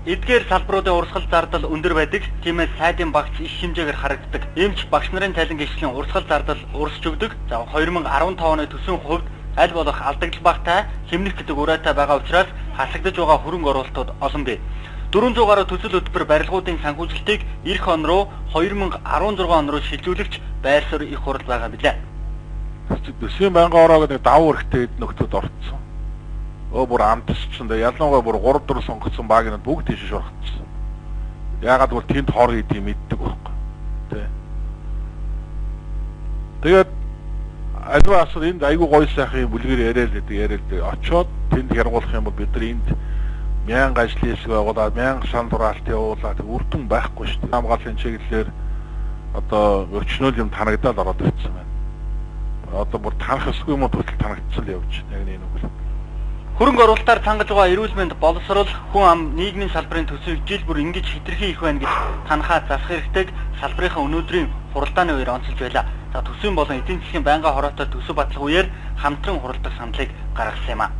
Эдгээр салбаруудын урсгал зардал өндөр байдаг. Тиймээс сайдын багц их хэмжээгээр харагддаг. Эмч багш нарын цалин гишлийн урсгал зардал урсж өгдөг. За 2015 оны төсвийн хувьд аль болох алдагдал багтай хэмнэх гэдэг уриатай байгаа учраас хасагдаж байгаа хөрөнгө оруулалтууд олон бий. 400 гаруй төсөл хөтөлбөр барилгуудын санхүүжилтийг эх он руу 2016 он руу шилжүүлэгч байр суурь их хурал байгаа билээ. Төсвийн байнгын ороо гэдэг давуу хэрэгтэй нөхдүүд орцсон. Бүр амтсчихсан. Ялангуяа бүр 3 4 сонгогдсон багийнууд бүгд тийш шургацсан. Яагаад гэвэл тэнд хор хийдгийг мэддэг байхгүй. Тэ. Тэгээд аливаа асар энд айгүй гоё сайхан бүлгэр яриад байдаг яриад очоод тэнд хяргуулах юм бол бид нар энд 1000 ажлын хэсэг байгуулад 1000 санал хураалт явуулаад үр дүн байхгүй шүү дээ. Хамгааллын чиглэлээр одоо өчнөөл юм танагдаад ороод ирсэн байна. Одоо бүр танах ёсгүй юм уу танагдсан л явж байна. Яг нэг үг. Хөрөнгө оруулалтаар цангаж байгаа эрүүл мэнд, боловсрол, хүн ам, нийгмийн салбарын төсвийг жил бүр ингэж хэтэрхий их байна гэж танахаа засах хэрэгтэйг салбарынхаа өнөөдрийн хуралдааны үеэр онцолж байлаа. За төсвийн болон эдийн засгийн байнгын хороотой төсөв батлах үеэр хамтран хуралдах саналыг гаргасан юм а.